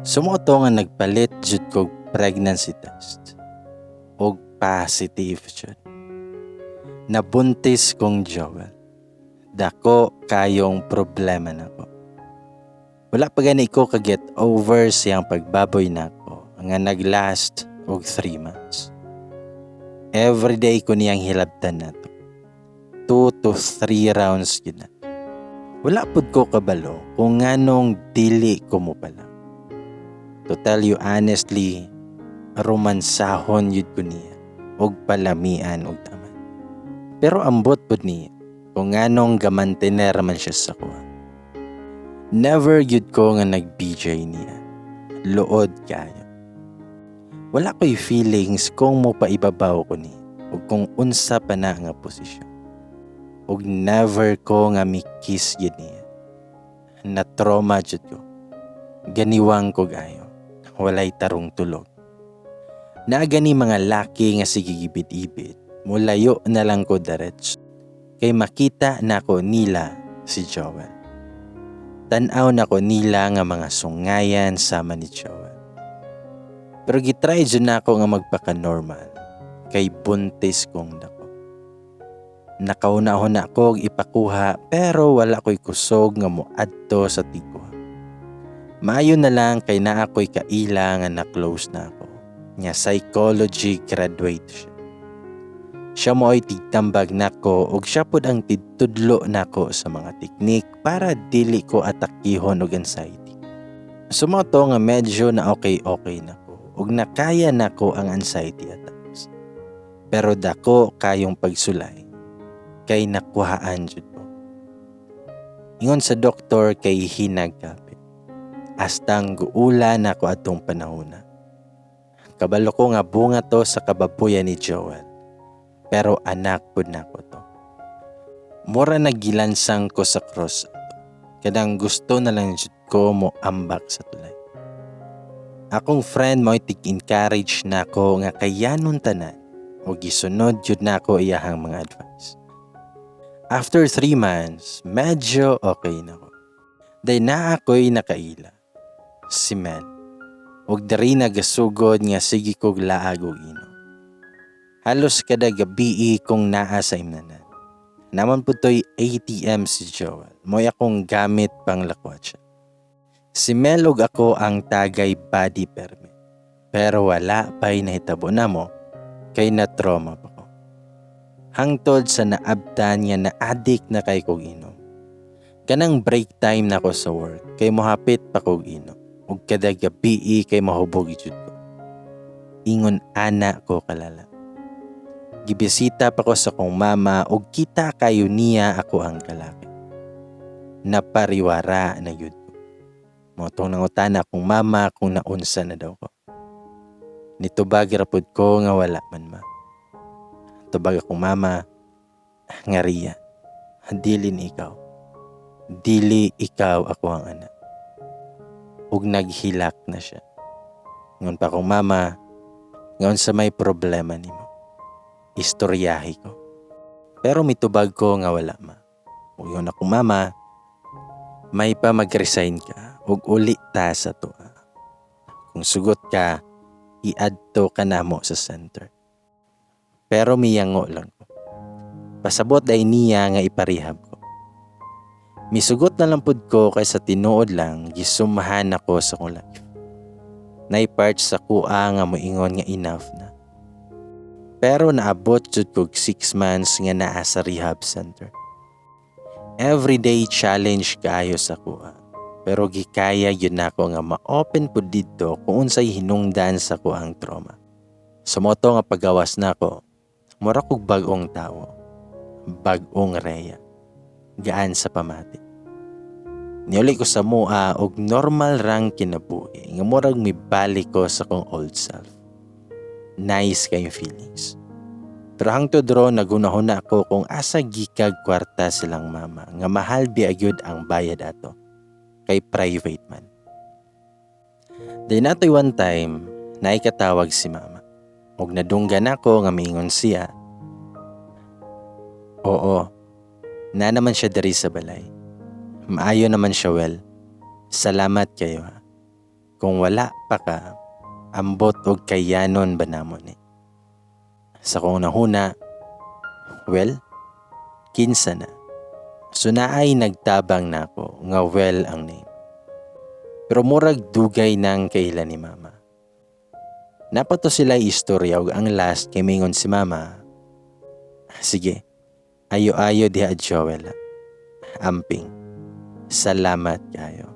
So mao to nga nagpalit jud kog pregnancy test. Og positive jud. Nabuntis kong Joel. Dako kayong problema nako. Wala pa gani ko ka-get over siyang pagbaboy nako nga naglast og 3 months. Everyday ko niyang hilabtan nato. 2 to 3 rounds gyud na. Wala pud ko kabalo kung nganong dili ko mopala. To tell you honestly, romansahon yun ko niya og palamian og taman. Pero ambot pud niya kung nganong gamantener man siya sa kuha. Never gyud ko nga nag-BJ niya. Luod kayo. Wala ko'y feelings kung mo paibabaw ko ni o kung unsa pa na nga posisyon. Og never ko nga mi-kiss gyud niya. Na trauma jud ko. Ganiwang ko gayo. Walay tarong tulog. Naa gani mga laki nga sige ibid-ibid, mulayo na lang ko diretso. Kay makita nako nila si Joel. Tan-aw nako nila nga mga sungayan sama ni Joel. Pero gitry jud nako nga magpaka-normal kay buntis kong dako. Nakauna-huna ko og ipakuha pero wala ko'y kusog nga moadto sa tigkuha. Maayo na lang kay naa ko'y kaila nga na-close na ako nga psychology graduate siya. Siya mo'y tigtambag nako ug siya pod ang tigtudlo nako sa mga teknik para dili ko atakihon og anxiety. So mao to nga medyo na okay-okay nako ug nakaya nako ang anxiety attacks. Pero dako kayong pagsulay kay nakuhaan jud ko. Ingon sa doktor kay hinag kapit. Hastang guula nako atong panahona. Kabalo ko nga bunga to sa kababuyan ni Joel. Pero anak pud nako to. Mura nagilansang ko sa cross ato. Kanang gusto na lang jud ko mo ambak sa tulay. Akong friend mo'y tig-encourage nako nga kayanon tanan o gisunod jud nako iyahang mga advice. After 3 months, medyo okay na ko. Day naa ako'y nakaila. Si Mel. Ug diri nagasugod nga sige kog laag og inom. Halos kada gabii kong naa sa imnanan. Naa man pud to'y ATM si Joel. Mo'y akong gamit pang lakwatsa. Si Mel ug ako ang tagay body permit. Pero wala pa'y nahitabo namo kay na trauma pa ko. Hangtod sa naabtan nga na-addict na kay kog inom. Kanang break time nako sa work kay mohapit pa kog inom. Ug kada gabii kay mahubog jud ko. Ingon ana ko kalala. Gibisita pa ko sa kong mama ug kita kayo niya ako ang kalaki. Napariwara na yun ko. Mao tong nangutana akong mama kung naunsa na daw ko. Nitubag ra pud ko nga wala man, ma. Tubag akong mama nga, "Ria, dili ni ikaw. Dili ikaw ako ang anak." Ug naghilak na siya. Ingon pa akong mama nga unsa may problema nimo. Istoryahi ko. Pero mitubag ko nga wala, ma. Ug ingon akong mama, "May pa mag-resign ka ug uli ta sa atoa. Kung sugot ka, iadto ka namo sa center." Pero miyango lang ko. Pasabot ay niya nga iparehab ko. Misugot na lang pud ko kay sa tinuod lang gisumahan ako sa akong life. Nay part sa kuha nga moingon nga enough na. Pero naabot jud kog 6 months nga naa sa rehab center. Everyday challenge kaayo sa kuha. Pero gikaya yun nako nga ma-open pud didto kung unsay hinungdan sa kuang trauma. So mao to nga pagawas nako, mura kog bag-ong tawo. Bag-ong Rhea. Gaan sa pamati. Niuli ko sa mua og normal rang kinabuhi nga murag mibalik ko sa kong old self. Nice kayong feelings. Pero hangtod ron naghunahuna ako kung asa gikag kwarta silang mama nga mahal biya gyud ang bayad ato kay private man. Day natoy one time naikatawag si mama. Ug nadunggan ako nga miingon siya. Oo, naa naman siya diri sa balay. Maayo naman siya well. Salamat kayo ha. Kung wala pa ka, ambot og kayanon ba namo ni? Sa kong nahuna, well, kinsa na. So naay nagtabang nako nga Well ang name. Pero murag dugay nang kaila ni Mama. Napato sila istorya og ang last kay mingon si Mama, "Sige, ayo-ayo diha, Joel. Amping. Salamat kayo."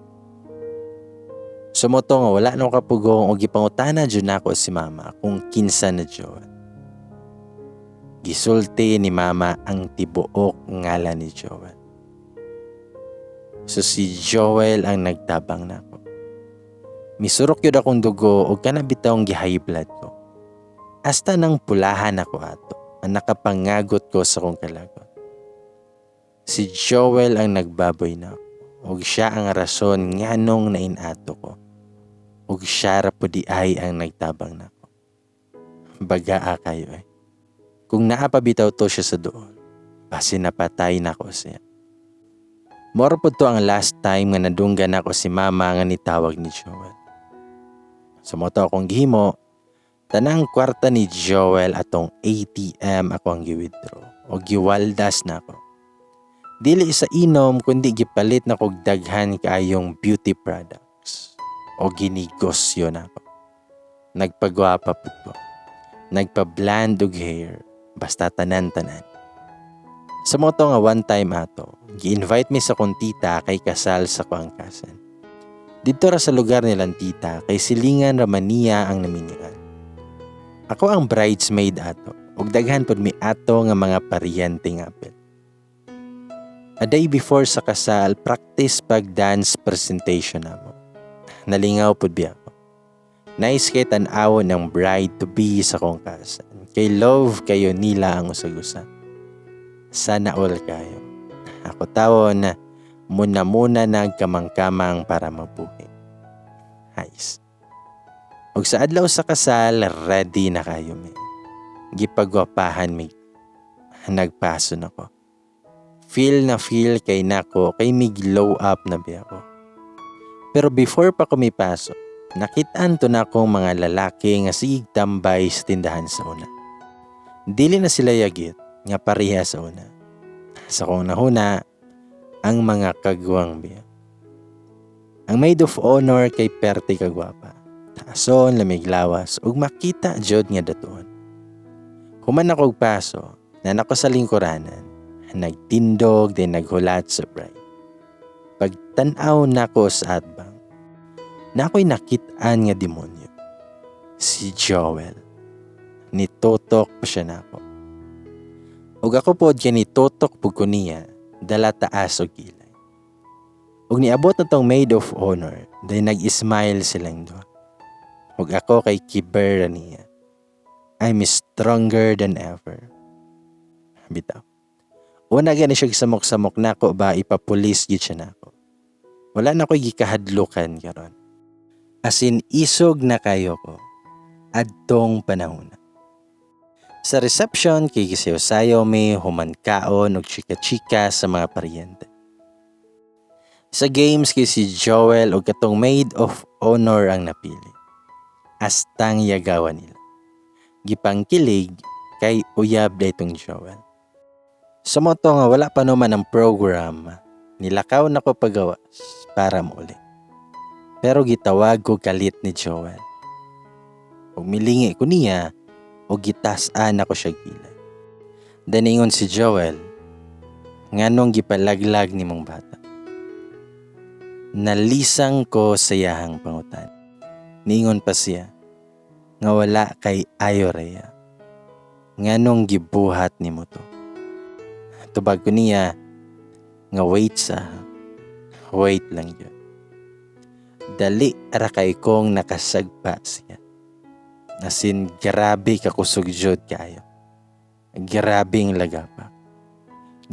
So mao to nga wala no kapugong og gipangutana jud nako si Mama kung kinsa na Joel. Gisulti ni Mama ang tibuok ngalan ni Joel. So si Joel ang nagtabang nako. Misurok yun akong dugo og kana bitawng gi-high blood ko. Hasta nang pulahan ako ato, ang nakapangagot ko sa kong kalagot. Si Joel ang nagbaboy na ako, ug siya ang rason nganong nainato ko. Ug siya ra pud diay ang nagtabang nako. Bagaa kayo eh. Kung naa pa bitaw to siya sa doon, basi napatay nako siya. Moro pud to ang last time nga nadunggan ako si Mama nga nitawag ni Joel. So mao to akong gihimo, tanang kwarta ni Joel atong ATM ako ang gi-withdraw o giwaldas na ako. Dili sa inom kundi gipalit na kog daghan kaayong beauty products o ginegosyo na ako. Nagpagwapa pud ko. Nagpa-blonde og hair, basta tanan-tanan. Sa mao to nga one time ato, gi-invite mi sa kong tita kay kasal sa kuang cousin. Didto ra sa lugar nilang tita kay silingan ra man niya ang naminyoan. Ako ang bridesmaid ato ug daghan pud mi ato nga mga paryente nga apil. A day before sa kasal, practice pag dance presentation namo. Nalingaw pud biya ako. Nice kay tan-awon ng bride to be sa kong cousin. Kay love kayo nila ang usag-usa. Sana all kayo. Ako tawon na muna-muna nagkamang-kamang para mabuhi. Nice. Og sa adlaw sa kasal, ready na kayo mi. Gipagwapahan mi. Nagpaso na ko. Feel na feel kay nako kay mig glow up na biya ko. Pero before pa ko mipaso, nakitaan to na akong mga lalaki nga sigig tambay sa tindahan sa una. Dili na sila yagit nga pareha sa una. Sa kong nahuna, ang mga kagwang biya. Ang maid of honor kay perte kagwapa. Taason, lamig lawas, ug makita jud nga datuon. Human ako og paso, naa ko sa lingkuranan, nagtindog din naghulat sa bride. Pagtanaw nako sa atbang, naa ko'y nakit-an nga demonyo. Si Joel. Nitutok pa siya nako. Ug ako pod kay nitutok pud ko niya, dala taas og kilay. Ug niabot na tong maid of honor, dahil nag-smile silang duha. Ug ako kay kibera niya. I'm stronger than ever. Bitaw. Una gani siya samok-samok nako ba ipapulis gid siya nako. Wala na ko'y gikahadlukan karon. As in isog na kayo ko adtong panahon. Sa reception kay gisayaw-sayaw mi human kaon og chika-chika sa mga paryente. Sa games kay si Joel og katong maid of honor ang napili. Astang yagawa nila. Gipangkilig kay uyab itong Joel. Sa mao to nga wala pa naman ang program, nilakaw na ko pagawas para mauli. Pero gitawag ko kalit ni Joel. Ug milingi ko niya o gitas-an ako siya kilay. Daningon si Joel, nganong gipalaglag ni mong bata. Nalisang ko sa iyahang pangutan. Ningon pa siya, nga wala kay ayo reya. Nganong gibuhat nimo to. Tubag ko niya, nga wait sa, wait lang yun. Dali ra kay kong nakasagpa siya. Asin grabe kakusog jud kayo. Grabing lagapak.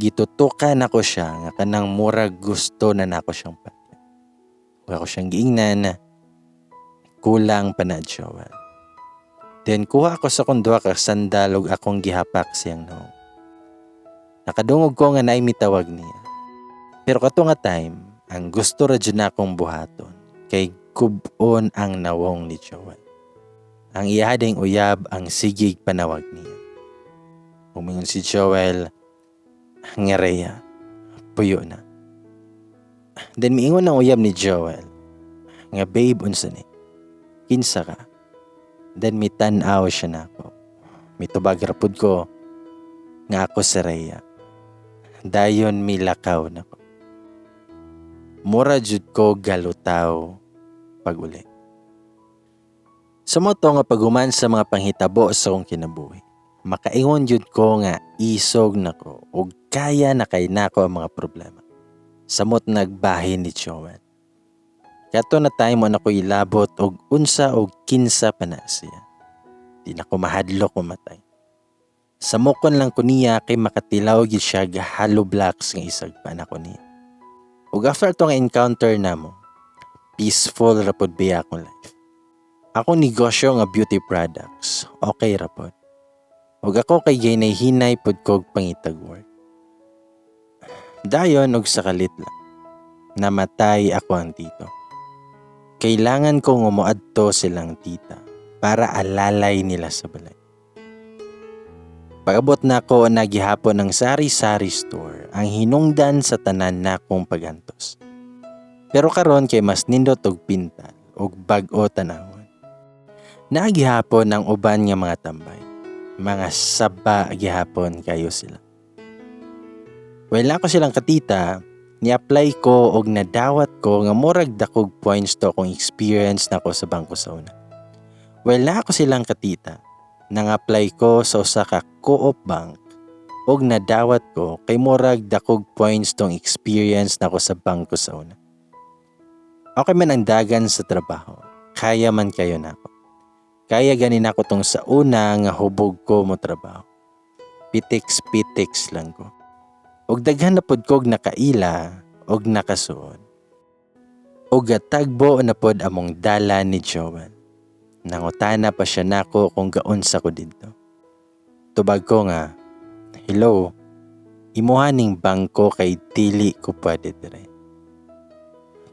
Gitutukan ako siya nga kanang murag gusto na nako siyang patyon. Ug ako siyang giingnan na kulang pa na, Joel. Then kuha ako sa akong duha ka sandal ug akong gihapak siyang nawong. Nakadungog ko nga naay mitawag niya. Pero kato nga time, ang gusto ra jud nakong buhaton kay Gub-on ang nawong ni Joel. Ang iya ding uyab ang sigig panawag niya. Umingon si Joel nga, "Rhea, puyo na." Then miingon ang uyab ni Joel nga, "Babe, unsa ni? Kinsa ka?" Then mitan-aw siya nako. Mitubag ra pud ko nga ako si Rhea. Dayon milakaw nako. Mura jud ko galutaw pag-uli. Sa mao to nga paghuman sa mga panghitabo sa akong kinabuhi, makaingon jud ko nga isog nako ug kaya na kay nako ang mga problema. Samot nagbahin ni Joel. Kato na time mo na ko ilabot og unsa og kinsa pa na siya. Di na ko mahadlok matay. Samokon lang ko niya kay makatilaw gid siya hollow blocks nga isag pa nako niya. Ug after to nga encounter namo, peaceful ra pud biya akong life. Akong negosyo nga beauty products, okay ra pod. Ug ako kay hinay-hinay pod kog pangitag work. Dayon og sa kalit lang, namatay ako ang tito. Kailangan ko ngumuadto silang tita para alalay nila sa balay. Pag-abot na ako na gihapon ng sari-sari store ang hinungdan sa tanan nakong pagantos. Pero karon kay mas nindot og pintal og bag-o tanawon. Naa gihapon ang uban nga mga tambay. Mga saba gihapon kayo sila. Wala ko silang katita, ni-apply ko og nadawat ko nga murag dakog points to akong experience nako sa bangko sa una. Wala ko silang katita, nang-apply ko sa usa ka co-op bank og nadawat ko kay murag dakog points tong experience nako sa bangko sa una. Okay man ang dagan sa trabaho, kaya man kayo nako. Kaya gani nako tong sa una nga hubog ko mo trabaho. Pitiks-pitiks lang ko. Og daghan na pod kog nakaila og nakasuod. Og gatagbo na pod among dala ni Joel. Nangutana pa siya nako kung gaunsa ko didto. Tubag ko nga, "Hello, imuha ning bangko kay dili ko pwede dire."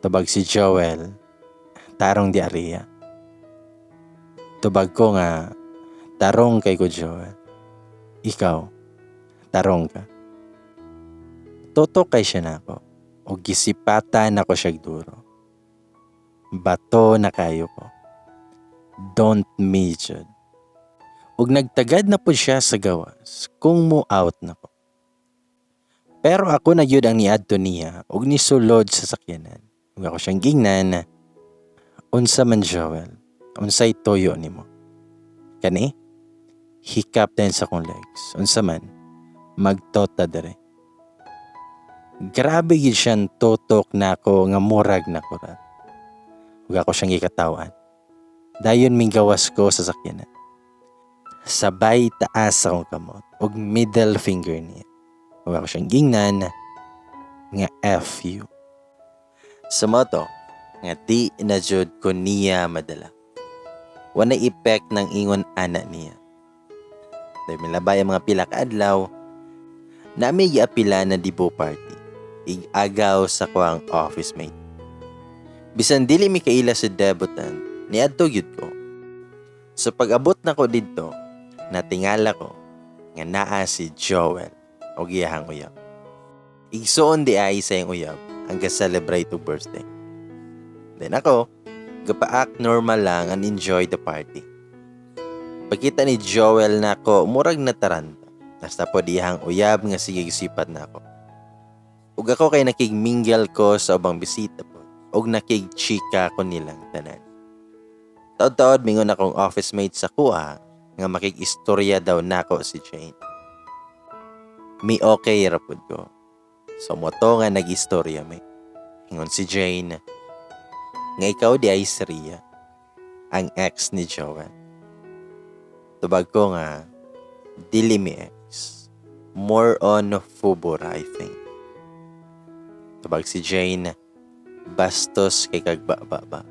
Tubag si Joel, "Tarong di ariya." Tubag ko nga, "Tarong kay ko, Joel. Ikaw, tarong ka?" Tutok kay siya nako o gisipatan nako siya duro. Bato na kayo ko. Don't me jud. Ug nagtagad na po siya sa gawas kung mo out na ko. Pero ako na gyud ang niadto niya ug nisulod sa sakyanan. Ug ako siyang gingnan, "Unsa man, Joel? Unsay tuyo nimo? Kani? Hikap din sa akong legs. Unsa man? Magtot ta dire." Grabe gid siyang tutok nako nga murag nakurat. Ug ako siyang gikatawan. Dayon minggawas ko sa sakyanan. Sabay taas akong kamot ug middle finger niya. Ug ako siyang gingnan nga FU. Sa mao to nga di na jud ko niya madala. Wala effect ng ingon ana niya. Dahil milabay ang mga pila ka adlaw, nami giapila na debut party. Ig-agaw sa kuang office mate. Bisan dili mi kaila sa debutant, niadto gyud ko. Sa pag-abot nako didto, natingala ko nga naa si Joel og iyahang uyab. Igsuon di ay sa iyang uyab ang ga-celebrate og birthday. Then ako, gapa-act normal lang and enjoy the party. Pagkita ni Joel nako, murag nataranta. Hasta pod iyahang uyab nga sige sipat nako. Ug ako kay nakig-mingle ko sa ubang bisita po ug nakig-chika ko nilang tanan. Taod-taod mingon akong office mate sa kuha nga makig-istorya daw nako si Jane. Mi okay ra pud ko. So mao to nga nag-istorya mi. Ingon si Jane nga ikaw di ay si Rhea, ang ex ni Joel. Tubag ko nga dili mi ex. More on fubora, I think. Tubag si Jane, "Bastos kay kagbaba ba."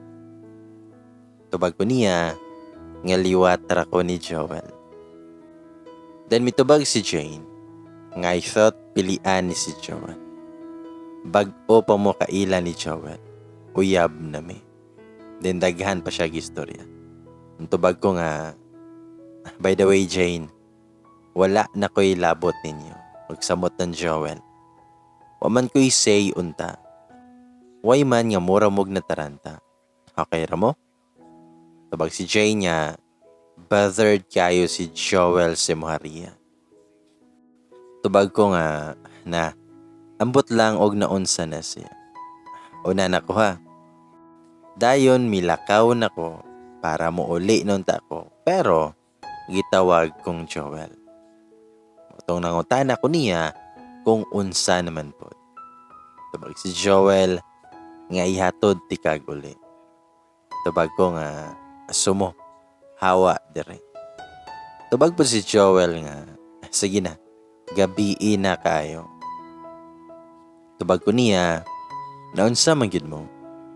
Tubag ko niya nga liwat ra ko ni Joel. Then mitubag si Jane nga I thought pilian ni si Joel. Bag-o pa mo kaila ni Joel. Uyab na mi. Then daghan pa siya gistorya. Tubag ko nga, "By the way, Jane, wala na ko'y labot ninyo." Pagsamot ng Joel. "Wa man ko'y say unta. Way man nga mura mog na taranta. Okay ra mo?" Tubag si Jane nga, bothered kayo si Joel si Muharia. Tubag ko nga na ambot lang og naunsa na siya. Una na ko ha. Dayon milakaw na ko para muuli nunta ko, pero gitawag kong Joel. Atong nangutana ko niya kung unsa naman po. Tubag si Joel nga ihatod tikag uli. Tubag ko nga sumo hawa dire. Tubag po si Joel nga sige na, gabii na kayo. Tubag ko niya, "Naunsa man gyud mo?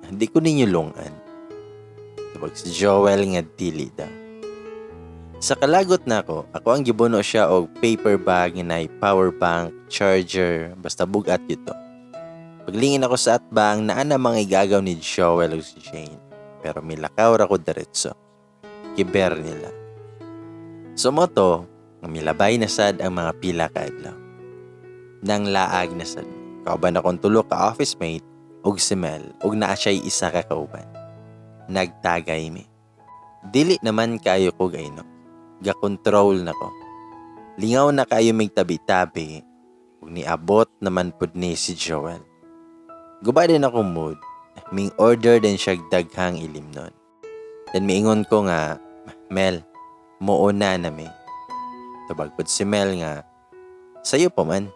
Hindi ko ninyo lungan." Tubag si Joel nga dili daw. Sa kalagot nako, ako ang gibuno siya og paper bag nga naay power bank, charger, basta bugat gyud to. Paglingin ako sa atbang, naa na mga igagaw ni Joel ug si Jane. Pero milakaw ra ko diretso. Kiber nila. So mo to, nga milabay na sad ang mga pila ka adlaw. Nang laag na sad. Kauban akong tulo ka office mate ug si Mel ug naa siya'y isa ka kauban. Nagtagay mi. Dili naman kayo ko gayno. Ga-control na ko. Lingaw na kayo mig tabi-tabi ug niabot naman pud ni si Joel. Guba din ako mood. Ming order din siya daghang ilimnon. Then miingon ko nga, "Mel, muuna na mi." Tubag pud si Mel nga, "Sayo pa man."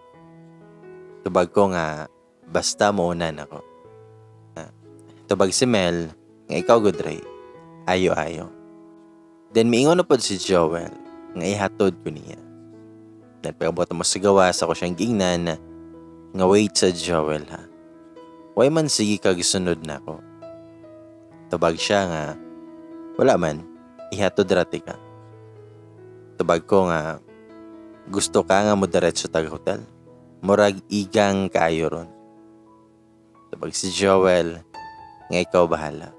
Tubag ko nga, "Basta muuna na ko." Tubag si Mel nga, "Ikaw gud Ray. Ayo-ayo." Then miingon na pod si Joel nga ihatod ko niya. Then pag-abot mo sa gawas, ako siyang gingnan nga, "Wait sa Joel ha. Why man sige kag sunod na ko?" Tubag siya nga, "Wala man, ihatod ra ka." Tubag ko nga, "Gusto ka nga mo diretso tag hotel? Murag igang kaayo ron." Tubag si Joel nga, "Ikaw bahala."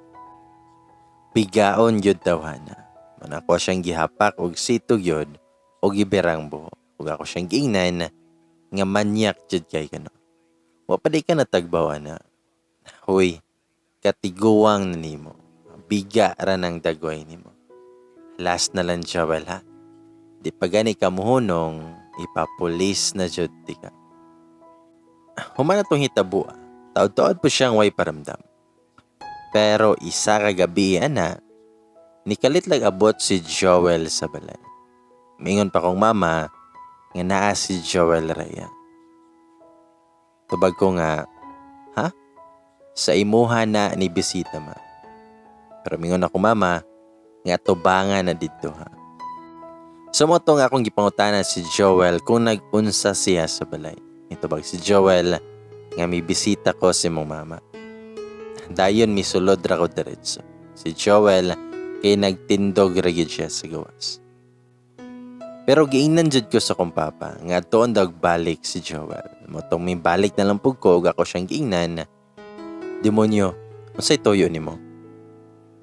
Bigaon gyud tawhana. Man ako siyang gihapak og sito gyud og gibirang buho. Ug ako siyang giingnan nga, "Manyak jud kay kano. Wa pa di ka natagbaw ana. Huy, katiguwang na nimo. Biga ra ng dagway nimo. Last na lang, Joel, ha. Di pa gani ka muhunong, ipapulis na jud ti ka." Human na tong hitabo, taod-taod po siyang way paramdam. Pero isa ka gabi ana, nikalit lag abot si Joel sa balay. Mingon pa kong mama nga naa si Joel raya. Tubag ko nga, "Ha? Sa imuha na ni bisita, ma." Pero mingon ako mama nga tubangan na didto ha. So mo to nga akong gipangutana si Joel kung nag-unsa siya sa balay. Itubag si Joel nga may bisita ko si mong mama. Dayon misulod ra ko diretso. Si Joel kay nagtindog ra gyud siya sa gawas. Pero giingnan jud ko sa kong papa nga tuon daw balik si Joel. Motong may balik na lang pug ko ug ako siyang giingnan, "Demonyo, unsay tuyo nimo?"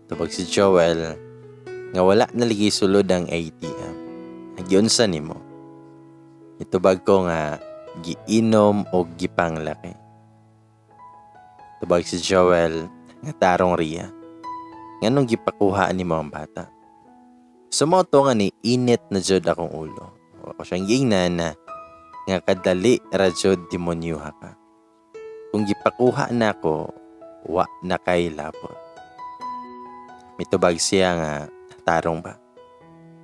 Tubag si Joel nga wala na lagi sulod ang ATM. "Giunsa nimo?" Itubag ko nga giinom og gipanglaki. Tubag si Joel nga, "Tarong riya. Nganong gipakuha nimo ang bata?" Sumoto nga ni init na jud akong ulo. Ako siyang giingnan na nga, "Kadali ra jud demonyuha ka. Kung gipakuha na ko, wa na kay labot." Mitubag siya nga, "Tarong ba?"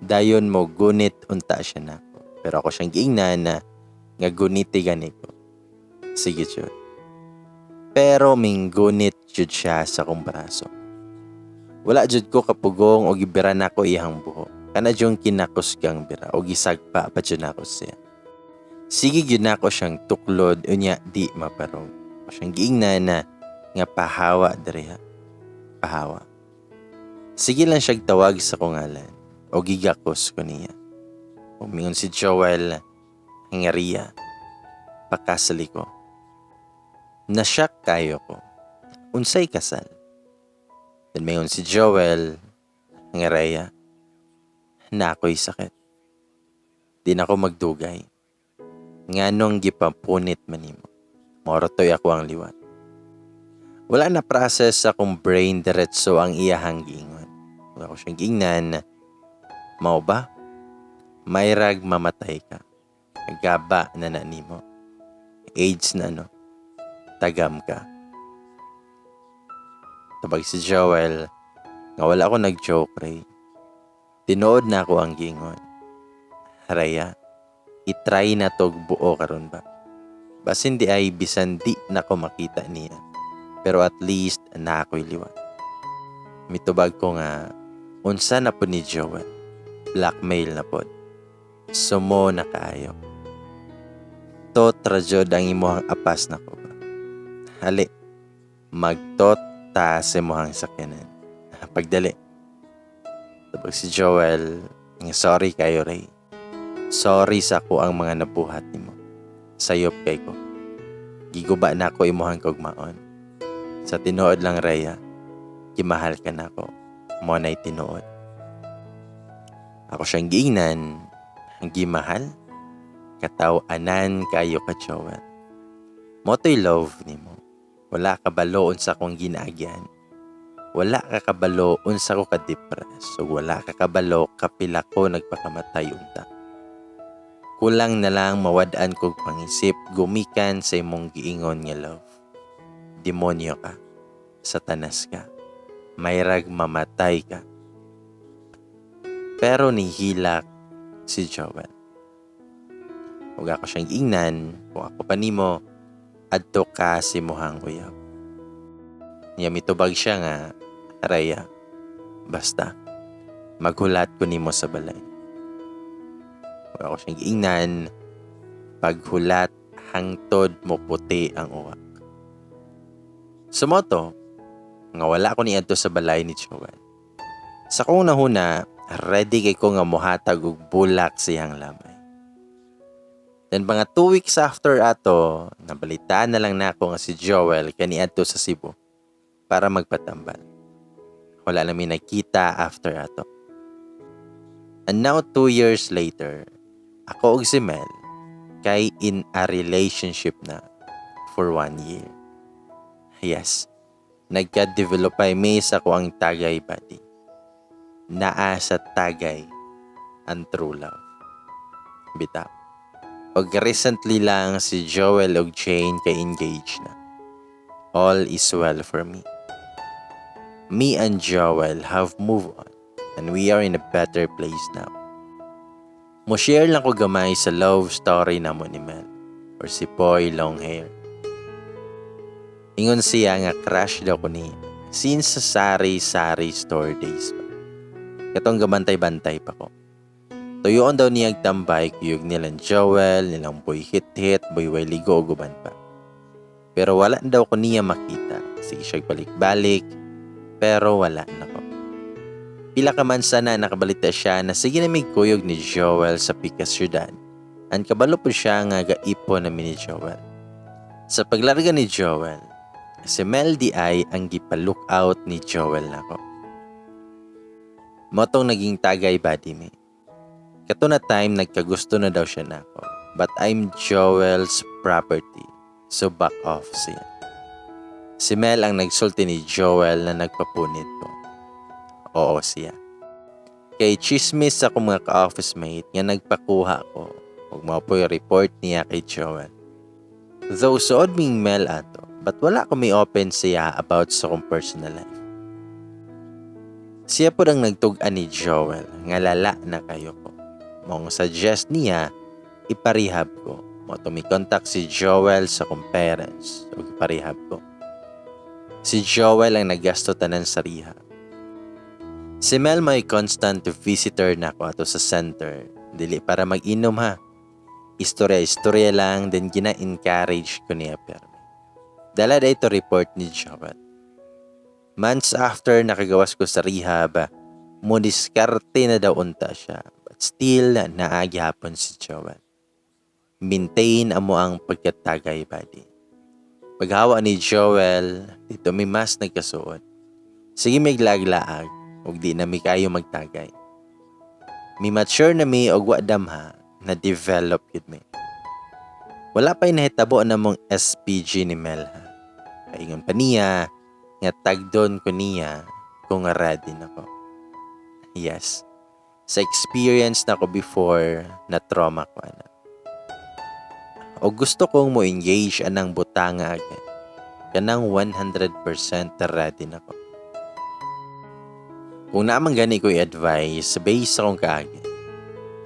Dayon mo gunit unta siya nako. Pero ako siyang giingnan na nga, "Guniti gani ko. Sige jud." Pero minggunit jud siya sa akong braso. Wala jud ko kapugong o gibira nako iyang buho. Kana jud kinakusgang bira o gisagpa pa jud nako siya. Sige gyud nako siyang tuklod unya di maparog. Ako siyang giingnan na nga, "Pahawa diri ha. Pahawa." Sige lang siyang tawag sa kong ngalan o gigakos ko niya. Umingon si Joel nga, "Ria, pakasali ko." Nasyak kayo ko. Unsay kasal? Then miingon si Joel nga, "Rhea, naa ko'y sakit. Di na ko magdugay. Nganong gipapunit man nimo? Mao ra to'y akoang liwat." Wala na process sa akong brain diretso ang iyahang giingon. Wala ko siyang giingnan, "Mao ba? Mayrag mamatay ka. Gaba na na nimo. AIDS na, no? Tagam ka." Tubag si Joel nga, "Wala ako nag-joke, Ray. Tinuod na ako ang giingon. Rhea, itry na tog buo karon ba? Basin diay bisan di na ko makita niya. Pero at least naa ko'y liwat." Mitubag ko nga, "Unsa na po ni, Joel? Blackmail na pod. Sumo na kaayo. Tot ra jud ang imuhang apas nako ba. Hali, magtot ta sa imuhang sakyanan. Pagdali." Tubag si Joel nga, "Sorry kayo, Ray. Sorry sa akoang mga nabuhat nimo. Sayop kay ko. Giguba na ako imuhang kaugmaon. Sa tinuod lang, Rhea, gimahal ka nako. Mao na'y tinuod." Ako siyang giingnan, "Ang gimahal? Kataw-anan kayo ka, Joel. Mao to'y love nimo. Wala ka balo unsa akong ginaagyan. Wala ka kabalo unsa ko ka-depress. So wala ka kabalo kapila ko nagpakamatay unta. Kulang na lang mawad-an kog pangisip gumikan sa imong giingon nga love. Demonyo ka. Satanas ka. Mayrag mamatay ka." Pero nihilak si Joel. Ug ako siyang giingnan, "Kung ako pa nimo, adto ka sa imuhang uyab." Niya mitubag siya nga, "Rhea, basta, maghulat ko nimo sa balay." Ug ako siyang giingnan, "Paghulat hangtod mo puti ang uwak." So mao to, nga wala ko niadto sa balay ni Joel. Sa akong nahuna, ready kay ko nga mohatag og bulak sa iyang lamay. Then mga 2 weeks after ato, nabalitaan na lang nako nga si Joel kaniadto sa Cebu para magpatambal. Wala na mi nagkita after ato. And now 2 years later, ako ug si Mel kay in a relationship na for one year. Yes, nagka-develop ay mi sa akoang tagay buddy. Naa sa tagay ang true love. Bitaw. Og recently lang si Joel og Jane kay engaged na. All is well for me. Me and Joel have moved on and we are in a better place now. Mo share lang ko gamay sa love story namo ni Mel or si Boy Long Hair. Ingon siya nga crush daw ko niya since sa sari-sari store days pa. Katong gabantay-bantay pa ko. Tuyoon daw niya tambay kuyog nilang Joel, nilang Boy Hit-Hit, Boy Ligo ug uban pa. Pero wala daw ko niya makita. Sige siya balik-balik, pero wala na ko. Pila ka man sana nakabalita siya na sige na may kuyog ni Joel sa Pikas Syudad. Ang kabalo po siya nga gaipo na ni Joel. Sa paglarga ni Joel, si Mel diay ang gipa-look out ni Joel nako. Mao tong naging tagay buddy mi. Kato na time nagkagusto na daw siya nako. But I'm Joel's property. So back off siya. Si Mel ang nagsulti ni Joel na nagpapunit ko. Oo siya. Kay chismis sa akong mga ka-office mate nga nagpakuha ko. Ug mao po'y report niya kay Joel. Though suod ming Mel ato, but wala ko may open siya about sa akong personal life. Siya po ang nagtug-an ni Joel nga lala na kayo ko. Maong suggest niya iparehab ko. Mao to mi contact si Joel sa akong parents ug iparehab ko. Si Joel ang naggasto tanan sa rehab. Si Mel may constant visitor na ako ato sa center. Dili para mag-inom ha. Istorya-istorya lang din, gina-encourage ko niya permi. Dala da ito report ni Joel. Months after nakagawas ko sa rehab, mo diskarte na daw unta siya. But still, naa gihapon si Joel. Maintain amo ang pagkatagay buddy. Paghawa ni Joel, dito may mas nagkasuod. Sige mig laag-laag ug di na mi kaayo magtagay. Mi mature na mi og wa damha na develop gyud mi. Wala pa'y nahitabo namong SPG ni Mel ha. Paingon pa niya nga tagdon ko niya kung ready na ko. Yes. Sa experience nako before na trauma ko ana. O gusto kong mo engage anang butanga again. Kanang 100% ready na ko. Kung naa man gani ko i-advise based sa akong kaagi.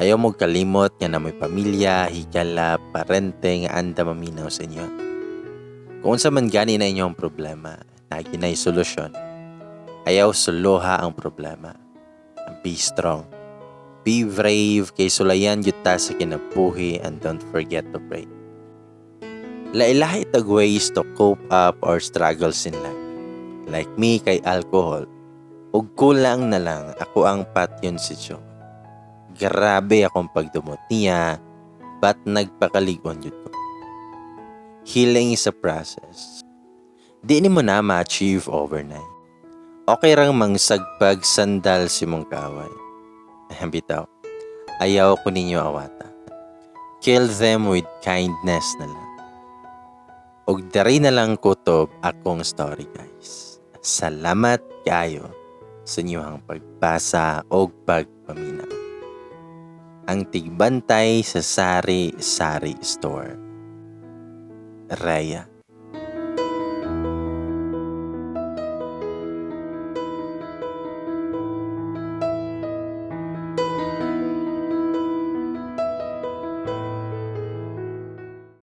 Ayaw mo kalimot nga naa moy pamilya, higala, parente nga andam maminaw sa inyo. Kung unsa man gani na inyong problema, naa gyud solusyon. Ayaw soloha ang problema. Be strong. Be brave kay sulayan gyud ta sa kinabuhi and don't forget to pray. Lahi-lahi tag ways to cope up our struggles in life. Like me kay alcohol. Ug kulang na lang ako ang patyon si Joe. Grabe akong pagdumot niya, but nagpakalig-on jud ko. Healing is a process. Di nimo na ma-achieve overnight. Okay rang magsagpag sandal sa imong kaaway. Bitaw, ayaw ko ninyo awata. Kill them with kindness na lang. Og diri na lang kutob akong story, guys. Salamat kaayo sa inyong pagbasa og pagpaminaw. Ang tigbantay sa Sari Sari Store. Rhea.